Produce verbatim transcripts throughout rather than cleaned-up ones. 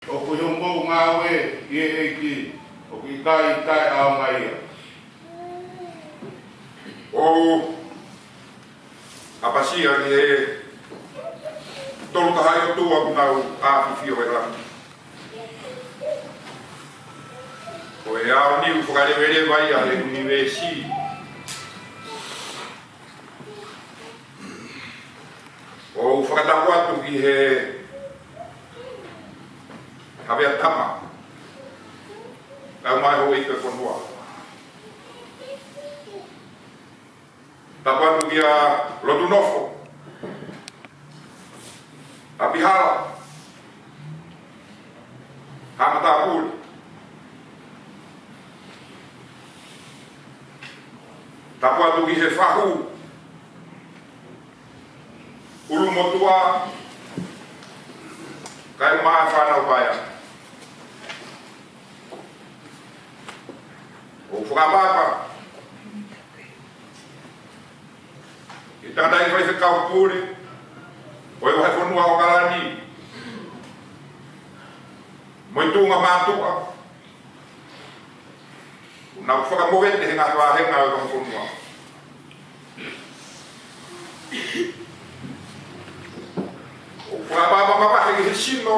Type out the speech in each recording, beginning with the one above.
ʻOku ʻi homou ngāue ʻi he ʻEiki, ʻoku ʻikai taʻeʻaonga ia. ʻOku ʻapasia ki he Tolu-Tahaʻi-ʻOtua ʻoku nau ʻafifio he langi. Ko e aoniu fakaleveleva ia he ʻunivēsi. ʻOku ou fakatapu atu ki he Havea Tama, kae ʻumaʻā e houʻeiki ʻo e fonua. Tapu atu kia Lotunofo, ʻApihala, Haʻa Matāpule. Tapu atu ki he fahu, ʻulumotuʻa, kae ʻumaʻā e fānau paea. ʻOku ou fakaʻapaʻapa ki he tangataʻeiki faifekau pule ʻo e Vahefonua ʻAokalani mo e tuʻunga mātuʻa ʻoku nau fakamovete he ngaahi vāhenga ʻo e vahefonua. ʻOku ou fakaʻapaʻapa makehe ki he sino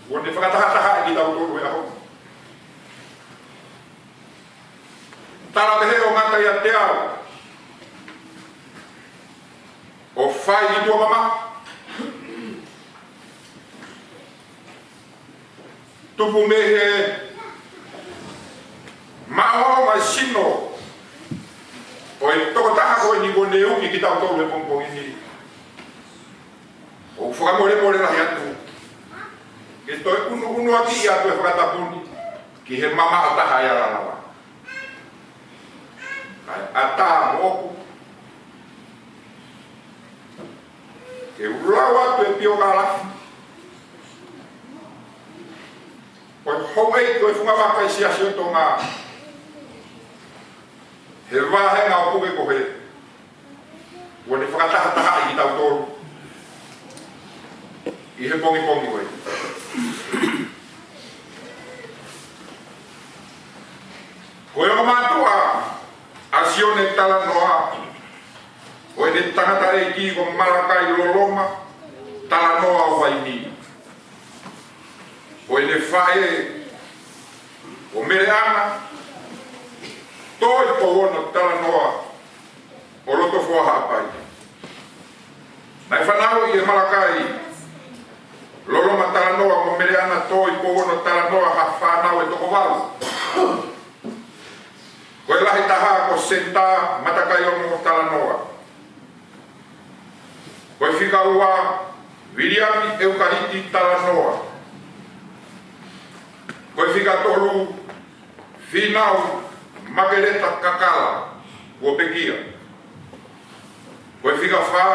kuo ne fakatahatahaʻi kitautolu he ʻaho ni. Tala pehē ʻoku ngata ʻiate au ʻo fai ki tuʻa mamaʻo, tupu mei he maʻongoʻonga e sino ʻo e tokotaha ko eni kuo ne uki kitautolu he pongipongi ni. ʻOku ou fakamolemole lahi atu ke toe ʻunuʻunuakiʻi atu e fakatapu ni ki he mamaʻo taha ʻe ala lava. Kae ʻatā moʻoku ke u lau atu e piokālafi ʻo e houʻeiki ʻo e Fungavaka ʻi he Siasi ʻo Tonga he vāhenga ʻo puke ko ē kuo ne fakatahatahaʻi kitautolu ʻi he pongipongi ko ē. Ko e ongo mātuʻa ʻa Sione Talanoa, ko ʻene tangataʻeiki ko Malakai Loloma Talanoa ʻo Vainī. Ko ʻene faʻē ko Meleana Toipouono Talanoa ʻo Lotofoa Haʻapai. Naʻe fanauʻi ʻe Malakai Loloma Talanoa mo Meleana Toipouono Talanoa ha fānau ʻe toko valu. Ko e lahi taha ko Senitā Matakaiongo Talanoa. Ko e fika ua, Viliami ʻEukaliti Talanoa. Ko e fika tolu, Fīnau Makeleta Kakala, kuo pekia. Ko e fika fā,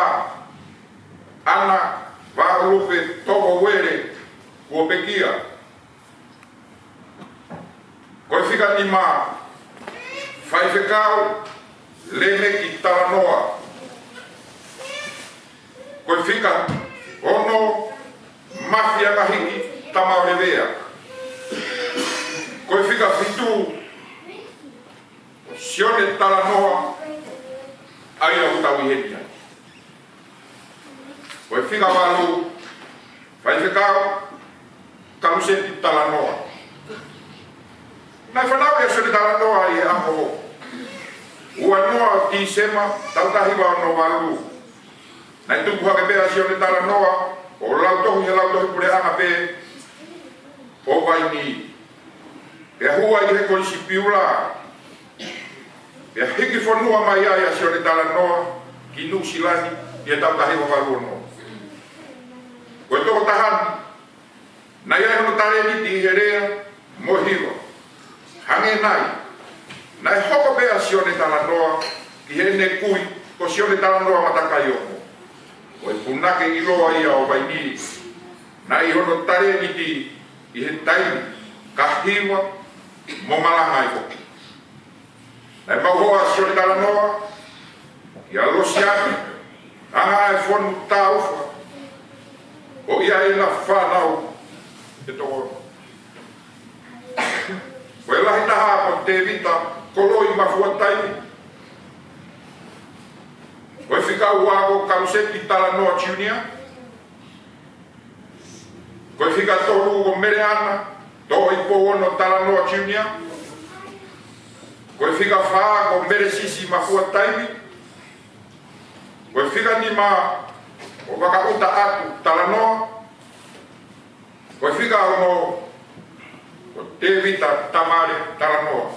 ʻAna Vaʻulupe Tokouele, kuo pekia. Ko e fika nima, Faifekau Lemeki Talanoa. Ko e fika ono, Mafiangahiki Tamaolevea. Ko e fika fitu, Sione Talanoa, ʻa ia ʻoku tau ʻi heni ai. Ko e fika valu, Faifekau Kaluseti Talanoa. Naʻe fanauʻi ʻa Sione Talanoa ʻi he ʻaho ua noa ʻo Tīsema, taʻu taha hiva ono valu. Naʻe tupu hake pē ʻa Sione Talanoa ʻo lautohi he Lautohi Puleʻanga pē ʻo Vainī. Pea hū ai he Kolisi Piula. Pea hiki fonua mai ai ʻa Sione Talanoa ki Nuʻu Sila ni ʻi he taʻu taha hiva valu ono. Ko e tokotaha ni, naʻe ʻi ai hono talēniti ʻi he lea mo e hiva. Hangē nai, naʻe hoko pē ʻa Sione Talanoa ki heʻene kui ko Sione Talanoa Matakaiongo. Ko e punake ʻiloa ia ʻo Vainī, naʻe ʻi hono talēniti ʻi he taimi ka hiva mo malanga ai foki. Naʻe maʻu hoa ʻa Sione Talanoa kia Losiane Anga e fonu taufa ʻo ia ʻena fānau ʻe toko ono. Ko e lahi taha ko Tēvita Koloi Mafuataimi. Ko e fika ua ko Kaluseti Talanoa Junior. Ko e fika tolu ko Meleana Toipouono Talanoa Junior. Ko e fika fā ko Melesisi Mafuataimi. Ko e fika nima ko Vakautaʻatu Talanoa. Ko e fika ono ko Tēvita Tamale Talanoa.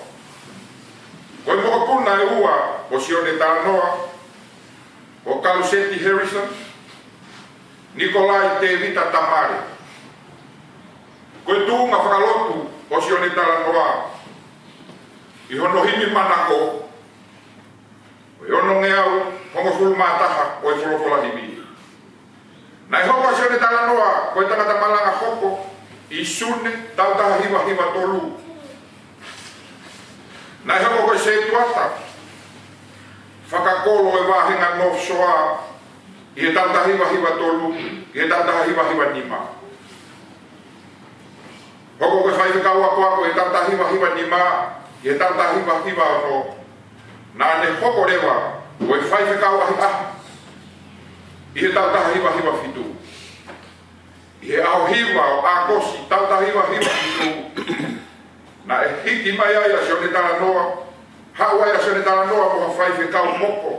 Ko e mokopuna ʻe ua ko Sione Talanoa, ko Kaluseti Harrison, Nikolai Tēvita Tamale. Ko e tuʻunga fakalotu ʻo Sione Talanoa ʻi hono himi manako ʻo e onongeau hongofulu mā taha ʻo e folofola himi. Naʻe hoko ʻa Sione Talanoa ko e tangata malanga hoko ʻi Sune taʻu taha hiva hiva tolu. Naʻe hoko ko e sētuata fakakolo ʻo e vāhenga North Shore ʻi he taʻu taha hiva hiva tolu ki he taʻu taha hiva hiva nima. Hoko ko e faifekau akoako ʻi he taʻu taha hiva hiva nima ki he taʻu taha hiva hiva ono. Naʻa ne hoko leva ko e faifekau ʻahiʻahi ʻi he taʻu taha hiva hiva fitu. ʻI he ʻaho hiva ʻo ʻAokosi taʻu taha hiva hiva fitu, naʻe hiki mai ai ʻa Sione Talanoa, haʻu ai ʻa Sione Talanoa mo ha faifekau hoko.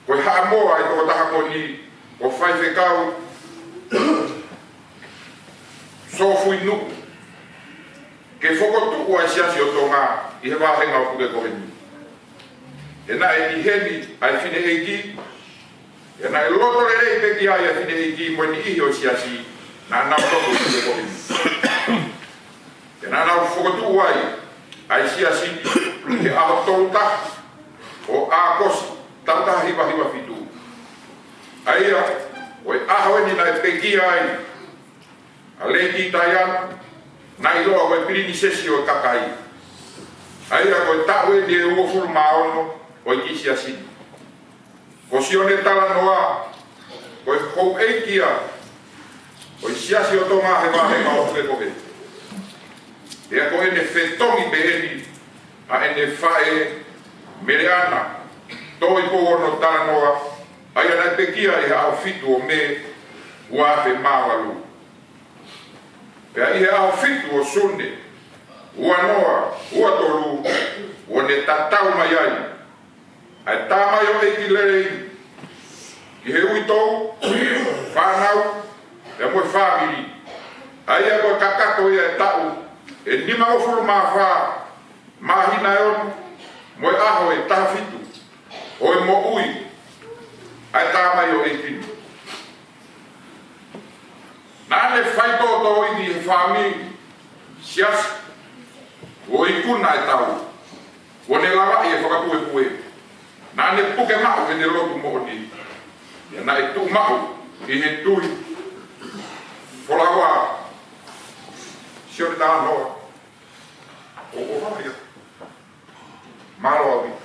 Ko e haʻamoa ʻa e tokotaha ko eni ko Faifekau Sofuinuku, ke fokotuʻu ʻa e Siasi ʻo Tonga ʻi he vāhenga ʻo Pukekohe ni. He naʻe ʻi heni ʻa e fineʻeiki, he naʻe loto lelei pē ki ai ʻa e fineʻeiki mo e niʻihi ʻo e Siasi naʻa nau loto ʻi Pukekohe ni. He naʻa nau fokotuʻu ai ʻa e Siasi he ʻaho tolu taha ʻo ʻAokosi taʻu taha hiva hiva fitu. ʻA ia, ko e ʻaho eni naʻe pekia ai ʻa Lady Diana, naʻe ʻiloa ko e Pilinisesi ʻo e Kakai. ʻA ia ko e taʻu eni ʻe uofulu mā ono ʻo e kiʻi Siasi ni. Ko Sione Talanoa, ko e houʻeiki ia ʻo e Siasi ʻo Tonga he vāhenga ʻo Pukekohe. Pea ko ʻene fetongi pē eni ʻa ʻene faʻē Meleana Toipouono Talanoa, ʻa ia naʻe pekia ʻi he ʻaho fitu ʻo Mē ua afe mā valu. Pea ʻi he ʻaho fitu ʻo Sune, ua noa ua tolu, ʻo ne tatau mai ai ʻa e tamaioʻeiki lelei ki he uitou, fānau, pea mo e fāmili. ʻA ia ko e kakato ia e taʻu ʻe nimangofulu mā fā, māhina ʻe ono, mo e ʻaho ʻe taha fitu ʻo e moʻui ʻa e tamaioʻeiki ni. Naʻa ne faitōtōivi he fāmili, Siasi, ʻo ikuna e tau, ʻo ne lavaʻi e fakapuepue. Naʻa ne puke maʻu ʻene lotu moʻoni. Ia naʻe tuʻu maʻu ʻi he tui folaua Sione Talanoa ʻo ʻofa ia. Mālō ʻaupito.